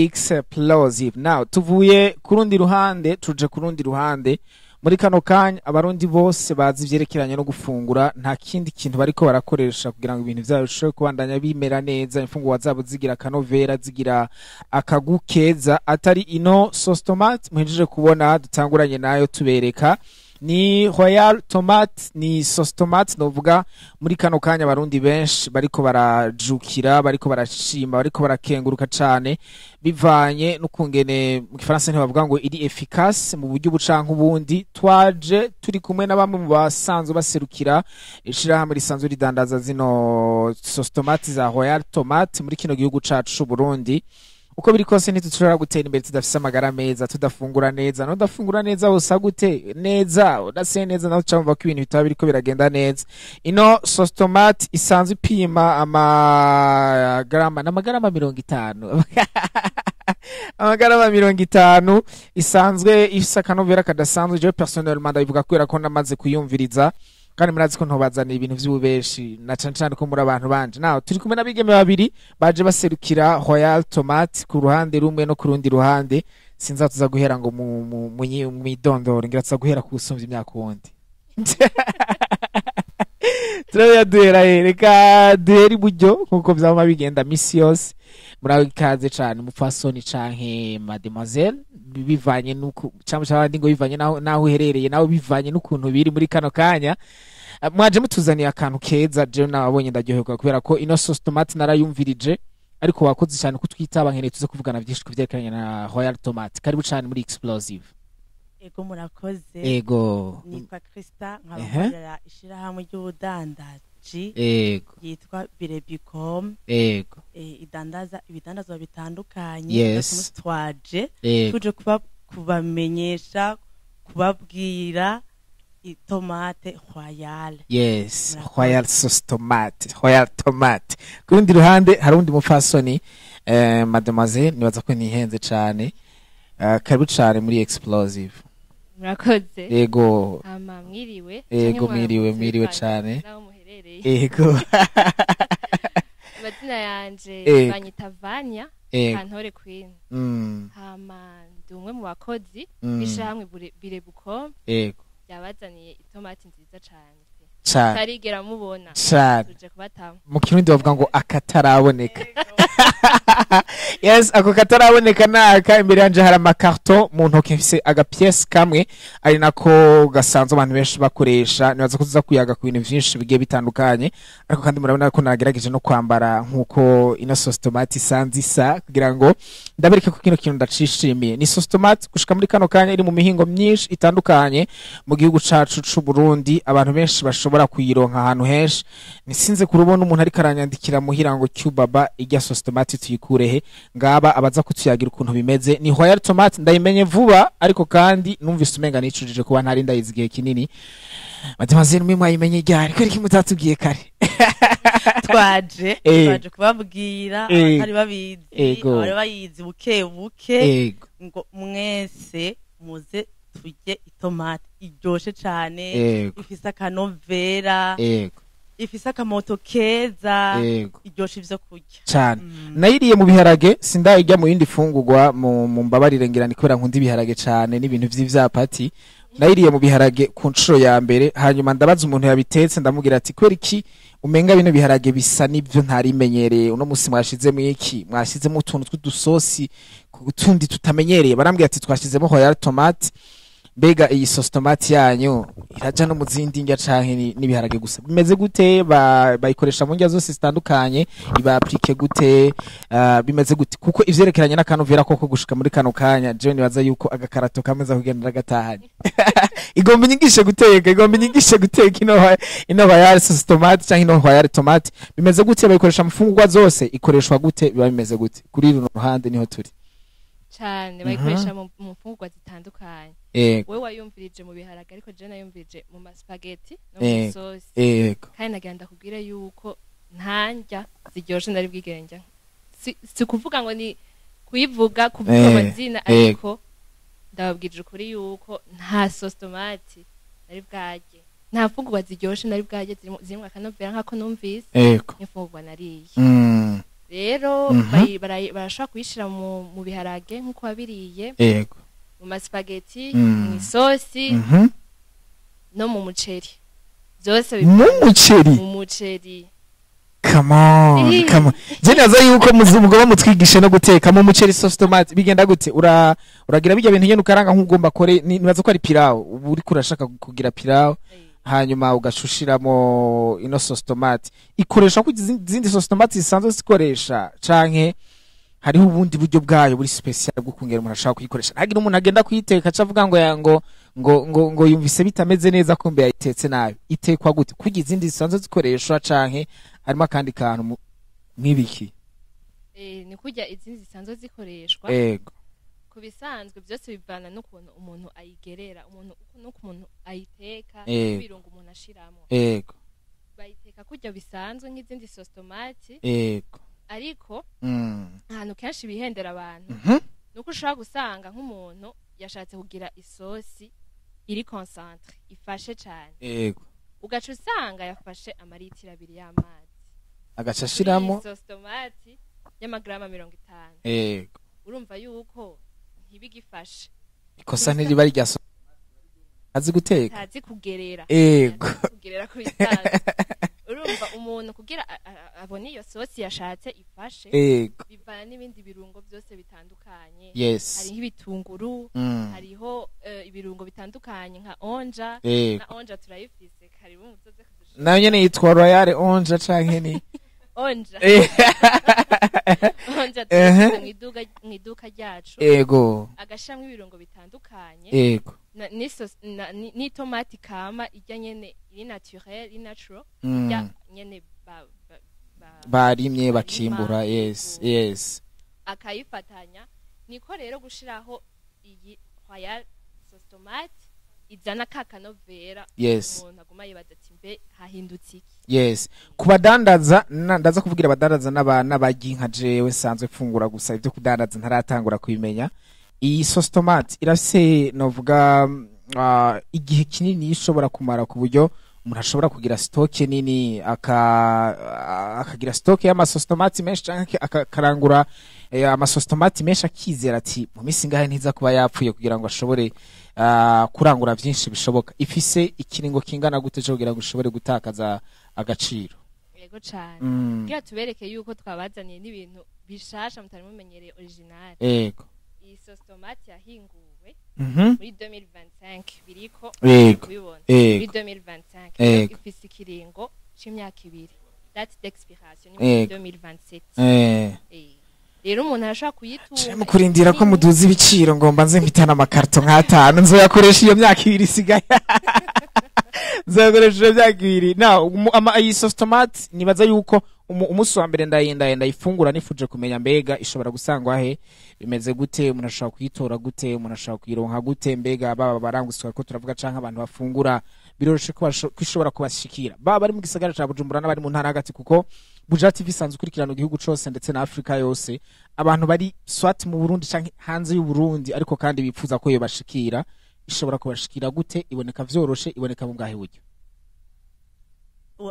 Explosive. Now tuvuye ku rundi ruhande, tuje ku rundi ruhande. Muri kano kanya Abarundi bose bazi ivyerekeranye no gufungura, nta kindi kintu bariko barakoresha kugira ngo ibintu vyabo bishobore kubandanya bimera neza, imfungurwa zabo zigira akanovera, zigira akagu keza, atari ino sauce tomate muhejeje kubona dutanguranye nayo tubereka. Ni Royal Tomate, ni sauce tomate novuga muri kano kanya Abarundi benshi bariko barajukira, bariko barashima, bariko barakenguruka cane, bivanye n'ukungene mu Gifaransa ntibavuga ngo iri efficace mu buryo bucanka ubundi. Twaje turi kumwe na bamwe mu basanzwe baserukira ishirahamwe risanzwe ridandaza zino sauce tomate za Royal Tomate muri kino gihugu cacu c'u Burundi. Uko biri kose ntitushobora gutera imbere tudafise amagara meza, tudafungura neza. Nudafungura neza usa gute neza? Udasiye neza nawe ucamva ko ibintu bitaba biriko biragenda neza. Ino sauce tomate isanzwe ipima amagarama n'amagarama 50, amagarama 50, isanzwe ifise akanovera kadasanzwe. Jewe personnellement ndabivuga kubera ko namaze kuyumviriza, kandi murazi ko ntobazanira ibintu vy'ububeshi, na cane cane ko muri abantu banje. Naho turi kumwe n'abigeme babiri baje baserukira Royal Tomate ku ruhande rumwe no ku rundi ruhande. Sinza tuza guhera ngo mwidondoro, ngira tuza guhera ku usumvya imyaka wundi. Turabe duhera he? Reka duhere iburyo nkuko vyama bigenda misi yose. Muraho ikaze cane, umupfasoni canke mademoiselle, bivanye nuko cyangwa abandi ngo bivanye naho uherereye, naho bivanye n'ukuntu biri muri kano kanya. Mwaje mutuzaniye akantu keza, jewe nababonye ndaryoherwa kubera ko ino sauce tomate narayumvirije, ariko wakoze cyane kutwitaba, nkeneye tuze kuvugana byinshi ku vyerekeranye na Royal Tomate. Karibu cyane muri Explosive. Ego, murakoze. Ego. Nitwa Krista, nkabakorera ishirahamwe ry'ubudandaji ryitwa Birebicom, idandaza ibidandazwa bitandukanye. Twaje tuje kuba kubamenyesha, kubabwira itomate Royal. Yes. Murakoze. Royal sauce tomate, Royal Tomate. Ku rundi ruhande hari undi mupfasoni, mademoiselle, nibaza ko ntihenze cane. Karibu cane muri Explosive. Murakoze. Ego. Hama mwiriwe Ego, canke mwiriwe. mwaramutse Mwiriwe bivanye cane. n'aho muherereye. Amazina yanje banyita Vanya Kantore Queen. Hama ndi umwe mu bakozi b'ishirahamwe Birebucom ryabazaniye itomati nziza cane pe. Cane. Tarigera mubona. Cane. Tuje kubatama. Mu Kirundi bavuga ngo akataraboneka. Yes, ako kataraboneka naka. Imbere yanje hari amakarton, mu ntoke mfise agapièce kamwe ari nako gasanzwe abantu benshi bakoresha. Nibaza ko tuza kuyaga ku bintu vyinshi bigiye bitandukanye, ariko kandi murabona ko nagerageje no kwambara nkuko ino sauce tomate isanzwe isa, kugira ngo ndabereke ko kino kintu ndacishimiye. Ni sauce tomate gushika muri kano kanya iri mu mihingo myinshi itandukanye mu gihugu cacu c'u Burundi, abantu benshi bashobora kuyironka ahantu henshi. Nisinze kurubona umuntu ariko aranyandikira muhira ngo "Cyubaba, irya sauce tomate tuyikure he?" Ngaba abaza kutuyagira ukuntu bimeze. Ni Royal Tomate, ndayimenye vuba, ariko kandi numvise umenga nicujije kuba ntari ndayizi igihe kinini. Mademoiselle, mwe mwayimenye ryari? Ko iki mutatubwiye kare? Twaje twaje kubabwira abatari babizi, abari bayizi buke buke, ngo mwese muze turye itomate iryoshe cane, ifise akanovera, ifise akamoto keza, iryoshe ivyo kurya. Cane. Nayiriye mu biharage, sindayirya mu yindi fungurwa. Mu mbabarire, ngira ni kubera nkunda ibiharage cane n'ibintu vy'ivyapati. Nayiriye mu biharage ku nshuro ya mbere, hanyuma ndabaza umuntu yabitetse, ndamubwira ati: "Kubera iki umenga bino biharage bisa n'ivyo ntarimenyereye? Uno musi mwashizemo iki? Mwashizemo utuntu tw'udusosi ku tundi tutamenyereye." Barambwira ati: "Twashizemo Royal Tomate." Mbega iyi sauce tomate yanyu iraja no mu zindi ndya canke n'ibiharage gusa? Bimeze gute? Bayikoresha mu ndya zose zitandukanye? Iba appliqué gute? Bimeze gute? Kuko ivyerekeranye n'akanovera koko gushika muri kano kanya jewe nibaza yuko agakarato kameza kugenda gatahanye. Igomba inyigishe guteka, igomba inyigishe guteka ino Royal sauce tomate canke ino Royal Tomate. Bimeze gute? Bayikoresha mu mfungurwa zose? Ikoreshwa gute? Biba bimeze gute? Kuri runo ruhande niho turi. Cane, bayikoresha mu mfungurwa zitandukanye. Wewe wayumvirije mu biharage, ariko je nayumvirije mu maspaghetti no mu sosi. Kandi nagira ndakubwire yuko nta ndya ziryoshe ndari bwigere ndya. Si kuvuga ngo ni kuyivuga, kuvuga amazina, ariko ndababwije ukuri yuko nta sauce tomate nari bwarye, nta mfungurwa ziryoshe nari bwarye zirimo akanovera nkako numvise n'imfungurwa nariye. Rero barashobora kuyishira mu biharage nkuko wabiriye. Yego. Mu maspaghetti, mu isosi, no mu muceri. Byose mu muceri. Mu muceri. Come on, come on. Je naza yuko mugomba mutwigishe no guteka mu muceri sauce tomate bigenda gute? Uragira bijya bintu nyene ukaranga nk'ugomba kore, nibaza ko ari pilau, ubu uriko urashaka kugira pilau, hanyuma ugashushiramo ino sauce tomate. Ikoresha ku zindi sauce tomate zisanzwe zikoresha canke hariho ubundi buryo bwayo buri special bwo kungera umuntu ashaka kuyikoresha. Ntagira umuntu agenda kuyiteka acavuga ngo yango ngo ngo ngo yumvise bitameze neza kumbe yayitetse nabi. Itekwa gute? Kugira izindi zisanzwe zikoreshwa canke harimo akandi kantu nk'ibiki? Ni kurya izindi zisanzwe zikoreshwa. Yego. Kubisanzwe byose bivana n'ukuntu umuntu ayigerera, umuntu n'ukuntu ayiteka, ibirungo umuntu ashiramo. Yego. Bayiteka kurya bisanzwe nk'izindi sauce tomate. Yego. Ariko ahantu kenshi bihendera abantu nuko ushobora gusanga nk'umuntu yashatse kugira isosi iri concentre ifashe cyane. Yego. Ugaca usanga yafashe amaritiro 2 y'amazi, agaca ashiramo sauce tomate y'amagrama 50. Yego. Urumva yuko ntibigifashe, ikosa ntiriba rya azi guteka, azi kugerera. Yego. Kugerera ku bisanzwe. Urumva umuntu kugira abone iyo sosi yashatse ifashe, bivana n'ibindi birungo byose bitandukanye. Hariho ibitunguru, hariho ibirungo bitandukanye nka onja. Na onja turayifise, karibu muzoze kudushira. Nayo nyene yitwa Royal onja canke ni onja? Onja turayifise mu iduka ryacu. Yego. Agashamwe ibirungo bitandukanye. Yego. Ni tomate kama ijya nyene iri naturel, iri natural, ijya nyene barimye bakimbura. Yes, yes. Akayifatanya niko rero gushiraho iyi Royal sauce tomate izana kakanovera. Yes. Umuntu aguma yibaza ati mbe hahindutse iki? Yes. Kubadandaza ndaza kuvugira abadandaza n'abaryi nka jewe sanzwe fungura gusa ibyo kudandaza ntaratangura kubimenya. Iyi sauce tomate irafise novuga igihe kinini ishobora kumara ku buryo umuntu ashobora kugira stock nini, akagira stock y'ama sauce tomate menshi canke akarangura ama sauce tomate menshi, akizera ati mu minsi ngahe ntiza kuba yapfuye kugira ngo ashobore kurangura byinshi bishoboka. Ifise ikiringo kingana gute cyo kugira ngo ushobore gutakaza agaciro? Yego cyane. Kugira tubereke yuko twabazaniye n'ibintu bishasha mutari mumenyereye original. Yego. Iyi sauce tomate yahinguwe muri 2025 biriko kubibona. Muri 2025 ifise ikiringo c'imyaka 2, date d'expiration ni muri 2027. Rero umuntu arashobora kuyitunga. Mu kurindira ko muduza ibiciro ngomba nze mpitana amakarto nk'atanu nzoyakoresha iyo myaka 2 isigaye. Nzoyakoresha iyo myaka 2. Na iyi sauce tomate nibaza yuko umunsi wa mbere ndayifungura nifuje kumenya mbega ishobora gusangwa he, bimeze gute, umuntu ashobora kuyitora gute, umuntu ashobora kuyironka gute, mbega baba baranguswa ko turavuga canke abantu bafungura biroroshe ko ishobora kubashikira, baba bari mu gisagara ca Bujumbura n'abari mu ntara hagati, kuko Buja TV isanzwe ikurikirana igihugu cose ndetse na Afrika yose. Abantu bari swat mu Burundi canke hanze y'u Burundi ariko kandi bipfuza ko yo bashikira, ishobora kubashikira gute? Iboneka vyoroshe, iboneka mu bwahe buryo?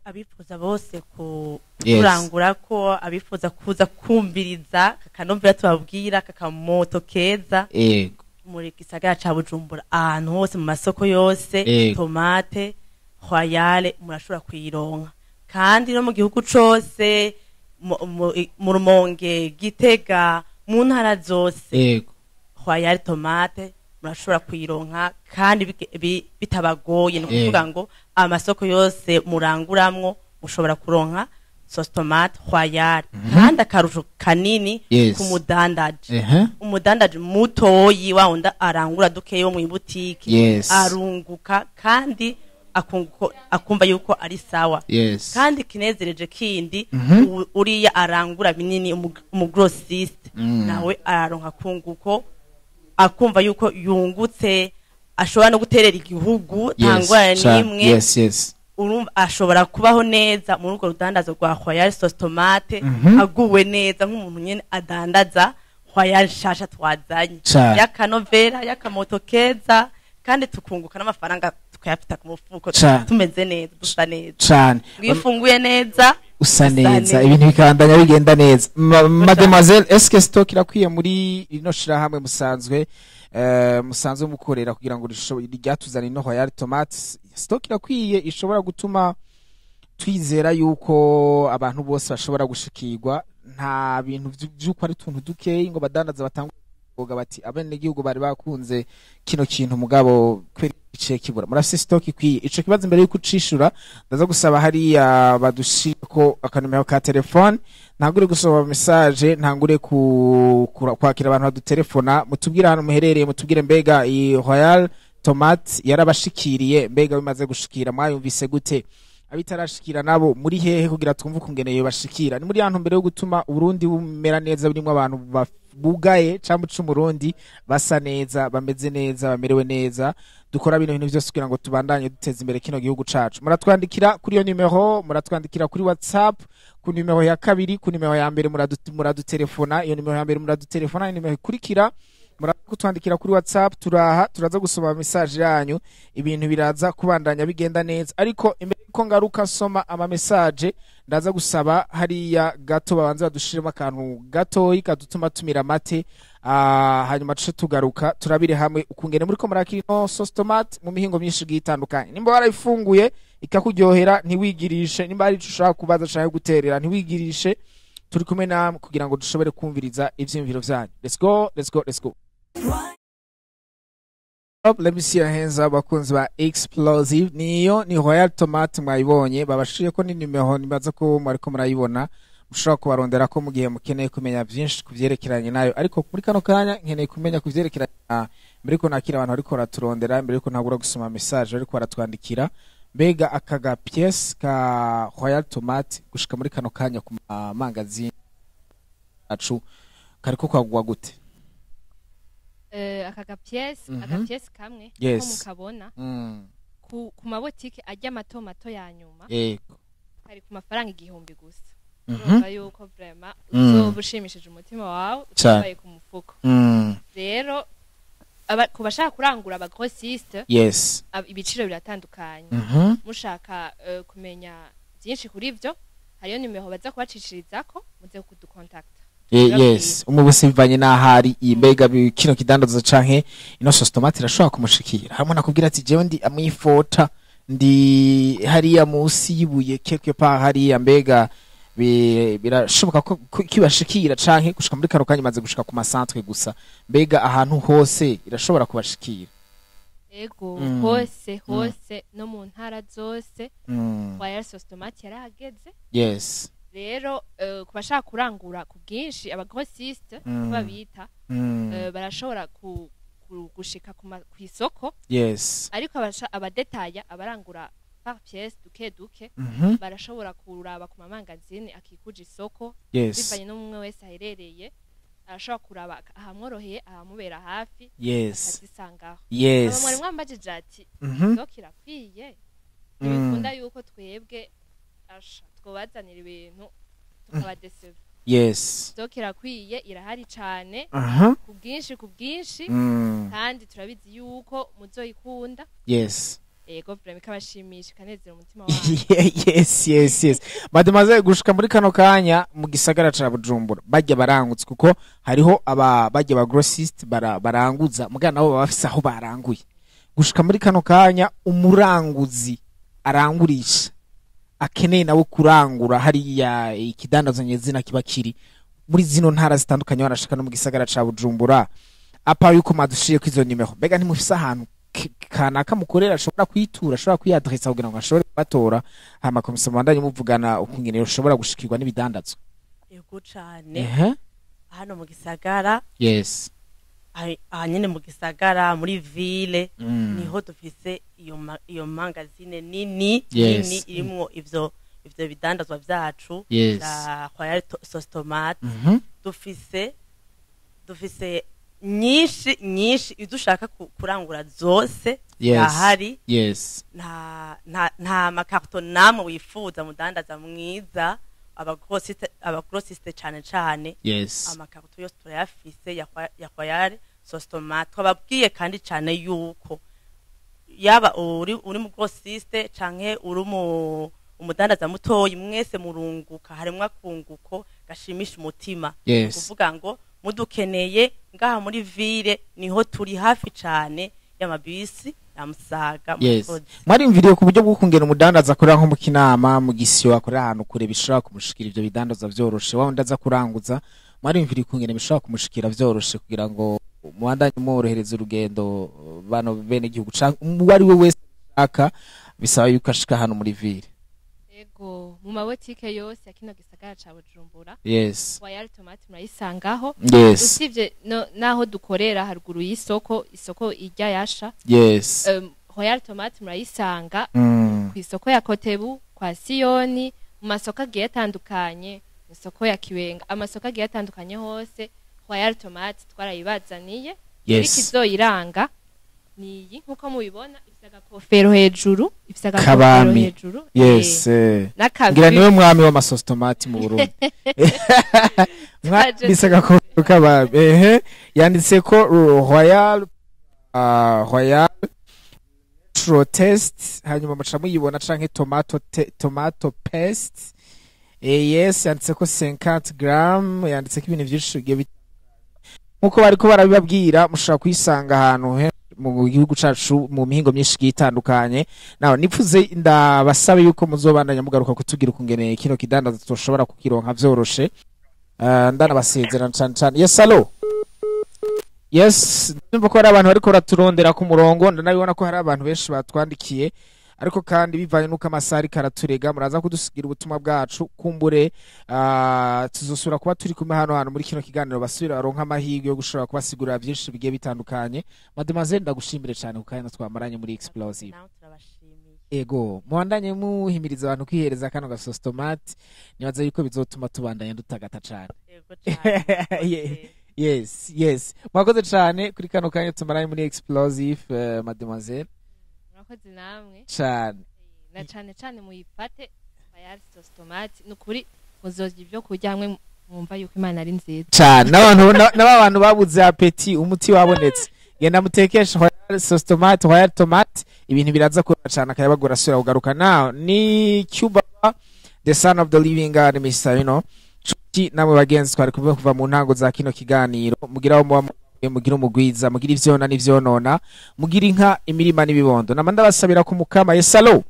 Abifuza bose kurangura ko abifuza kuza kumviriza kakanovera tubabwira kakamoto keza. Yego. Muri gisagara ca Bujumbura ahantu hose mu masoko yose tomate Royale murashobora kuyironka, kandi no mu gihugu cose mu Rumonge, Gitega, mu ntara zose. Yego. Royale tomate murashobora kuyironka kandi bitabagoye. Ni ukuvuga ngo amasoko yose muranguramwo mushobora kuronka sauce tomate Royale. Kandi akarusho kanini ku mudandaji, umudandaji mutoyi wa wundi arangura dukeyo mu ibutike, arunguka kandi akumva yuko ari sawa. Kandi kinezereje kindi uriya arangura binini umugrossiste nawe araronka kunguko, akumva yuko yungutse, ashobora no guterera igihugu tangwa nimwe. Yes. Urumva ashobora kubaho neza muri urwo rudandazo rwa Royal sauce tomate, aguwe neza nk'umuntu nyene adandaza Royal shasha twazanye, y'akanovera, y'akamoto keza, kandi tukunguka n'amafaranga Tukayafita ku mufuko Cane. tumeze neza, dusa neza. Cane. Wifunguye neza, usa usa neza, neza. Ibintu bikabandanya bigenda neza. Mademoiselle, est-ce que stock irakwiye muri rino shirahamwe musanzwe mukorera kugira ngo ryatuzane ino Royal Tomate? Stock irakwiye ishobora gutuma twizera yuko abantu bose bashobora gushikirwa, nta bintu vy'uko ari utuntu dukeyi ngo badandaza batanga bati abenegihugu bari bakunze kino kintu, mugabo kweri iciye kibura? Murafise stock ikwiye? Ico kibazo imbere yuko ucishura, ndaza gusaba hariya badushireko akanumero ka telefone, ntangure gusoma message, ntangure kwakira abantu badutelefona. Mutubwire ahantu muherereye, mutubwire mbega iyi Royal Tomate yarabashikiriye, mbega bimaze gushikira mwayumvise gute, abitarashikira nabo muri hehe, kugira twumve ukungene bashikira. Ni muri ya ntumbero yo gutuma Uburundi bumera neza, burimo abantu bugaye cyangwa uca Umurundi basa neza, bameze neza, bamerewe neza. Dukora bino bintu byose kugira ngo tubandanye duteza imbere kino gihugu cacu. Muratwandikira kuri iyo numero, muratwandikira kuri WhatsApp ku numero ya kabiri, ku numero ya mbere muradutelefona. Iyo numero ya mbere muradutelefona, iyo numero ikurikira murakutwandikira kuri WhatsApp. Turaha turaza gusoma message yanyu, ibintu biraza kubandanya bigenda neza. Ariko imbere ko ngaruka soma ama message, ndaza gusaba hariya gato babanza badushiremo akantu gatoyi kadutuma tumira mate, hanyuma tuce tugaruka turabire hamwe ukungene muriko murakira ino sauce tomate mu mihingo myinshi igiye itandukanye. Nimba warayifunguye ikakuryohera, ntiwigirishe. Nimba hari ico ushaka kubaza canke guterera, ntiwigirishe. Turi kumwe namwe kugira ngo dushobore kumviriza ivyiyumviro vyanyu. Let's go, let's go, let's go. Up, let me see your hands up, bakunzi ba Explosive. Niyo ni Royal Tomate, mwayibonye, babashiriye ko ni nimero, nibaza ko mwariko murayibona, mushobora kubarondera ko mu gihe mukeneye kumenya vyinshi ku vyerekeranye nayo. Ariko muri kano kanya nkeneye kumenya ku vyerekeranye mbere ko nakira abantu bariko baraturondera, mbere ko ntagura gusoma message bariko baratwandikira, mbega aka ga pièce ka Royal Tomate gushika muri kano kanya ku mangazini acu kariko kagwa gute? Aka ga pièce, aka pièce kamwe ko mukabona ku mabotike ajya mato mato ya nyuma, kari ku mafaranga 1000 gusa. Urumva yuko vraiment uzoba ushimishije umutima wawe utabaye ku mufuko. Rero ku bashaka kurangura, aba grossiste, ibiciro biratandukanye. Mushaka kumenya byinshi kuri ivyo, hariyo nimero baza kubacishirizako, muze kudukontakta. Yes, umwe bivanye n'ahari, iyi mbega kino kidandazo canke ino sauce tomate irashobora kumushikira. Hamwe nakubwira ati jewe ndi amwifota, ndi hariya musi yibuye quelque part hariya, mbega birashoboka ko kibashikira, canke gushika muri kano kanya imaze gushika ku masantre gusa, mbega ahantu hose irashobora kubashikira? Ego, hose hose, no mu ntara zose Royal sauce tomate yarahageze. Rero ku bashaka kurangura ku bwinshi, aba grossiste babita, barashobora gushika ku isoko. Ariko abadetaya, abarangura par pièce duke duke, barashobora kuraba ku mamangazini akikuje isoko. Bivanye n'umwe wese aherereye, arashobora kuraba ahamworoheye, ahamubera hafi, akazisangaho. Mwari mwambajije ati stock irakwiye? Ntibikunda yuko twebwe asha twobazanira ibintu tukabadeseva. Stock irakwiye, irahari cane, ku bwinshi, ku bwinshi, kandi turabizi yuko muzoyikunda. Ego, vraiment ikabashimisha, ikanezera umutima wanyu. Yes, mademoiselle, gushika muri kano kanya mu gisagara ca Bujumbura bajya barangutse, kuko hariho aba bajya ba grossiste baranguza, mugana nabo baba bafise aho baranguye. Gushika muri kano kanya, umuranguzi arangurisha akeneye nawe kurangura hariya ikidandazo nyezina kiba kiri muri zino ntara zitandukanye, barashaka no mu gisagara ca Bujumbura, apa yuko madushiye ko izo nimero, mbega ntimufise ahantu kanaka mukorera ashobora kwitura, ashobora kwiyadresa kugira ngo ashobore kubatora, hama komisiyo mubandanye muvugana ukungene ushobora gushikirwa n'ibidandazwa? Ego cane. Hano mu gisagara, aha nyene mu gisagara muri ville, niho dufise iyo mangazine nini nini irimwo ivyo bidandazwa vyacu vya Royal sauce tomate. Dufise nyinshi nyinshi, izo ushaka kurangura zose zirahari. Nta makarto namwe wifuza, mudandaza mwiza, abagrossiste cane cane, amakarto yose turayafise ya Royal sauce tomate. Twababwiye kandi cane yuko Yaba uri mu grossiste canke uri mu umudandaza mutoyi, mwese murunguka, harimwo akunguko gashimisha umutima. Kuvuga ngo mudukeneye ngaha muri ville, niho turi, hafi cane y'amabisi ya Musaga. Murakoze. Mwarimviriye ku buryo bwo kungena umudandaza akorera nko mu Kinama, mu Gisiyo, akorera ahantu kure, bishobora kumushikira ivyo bidandaza vyoroshe? Wa wundi aza kuranguza, mwarimviriye kungena bishobora kumushikira vyoroshe kugira ngo mubandanye mworohereza urugendo bano bene gihugu, canke uwo ari we wese ashaka, bisaba yuko ashika hano muri ville? Ego, mu mabotike yose ya kino gisagara ca Bujumbura, Royal Tomate murayisangaho. Usibye naho dukorera haruguru y'isoko, isoko irya yasha, Royal Tomate murayisanga ku isoko ya Kotebu, kwa Siyoni, mu masoko agiye atandukanye, mu isoko ya Kibenga, amasoko agiye atandukanye hose Royal Tomate twarayibazaniye. Ariko izoyiranga ni iyi, nkuko mubibona, ifise agakofero hejuru, ifise agakofero Kabami. hejuru. Ngira n'akavi. Niwe mwami w'amasosi tomati mu Burundi. Mwambise agakofero k'abami. Ehe, yanditse ko Royal Natural Taste, hanyuma muca muyibona, canke tomato paste. Yes, yanditse ko 50 gram, yanditse ko ibintu vyinshi bigiye nkuko bariko barabibabwira. Mushobora kuyisanga ahantu mu gihugu cacu, mu mihingo myinshi igiye itandukanye. Naho nipfuze ndabasaba yuko muzobandanya mugaruka kutubwira ukungene kino kidandaza tushobora kukironka vyoroshe. Ndanabasezerana cane cane. Yes, allo, yes, ndumva ko hari abantu bariko baraturondera ku murongo, ndanabibona ko hari abantu benshi batwandikiye, ariko kandi bivanye n'uko amasaha ariko araturega, muraza kudusigira ubutumwa bwacu. Kumbure tuzosubira kuba turi kumwe hano hantu muri kino kiganiro, basubira baronka amahirwe yo gushobora kubasigurira byinshi bigiye bitandukanye. Mademoiselle, ndagushimire cyane ku kanya twamaranye muri Explosive. Nawe turabashimiye. Ego, muhandanye muhimiriza abantu kwihereza kano gasosi tomate, nibaza yuko bizotuma tubandanya dutagata cane. Yego cane. Yes, mwakoze cane kuri kano kanya tumaranye muri Explosive, mademoiselle. Murakoze namwe. Cane. Na cane cane muyifate Royal sauce tomate, ni ukuri muzorya ibyo kurya hamwe mwumva yuko Imana ari nziza. Cane, n'abantu n'abantu babuze appétit, umuti wabonetse. Genda mutekeshe Royal sauce tomate, Royal tomate, ibintu biraza kuba cane. Akayabagura asubira kugaruka. Now ni Cuba, the son of the living God, Mr. Nshuti namwe bagenzi twari kumwe kuva mu ntango za kino kiganiro, mugira aho muba mugiye, mugira umugwiza, mugira ivyona n'ivyonona, mugira inka, imirima n'ibibondo. Nama ndabasabira ku Mukama. Yes, allo.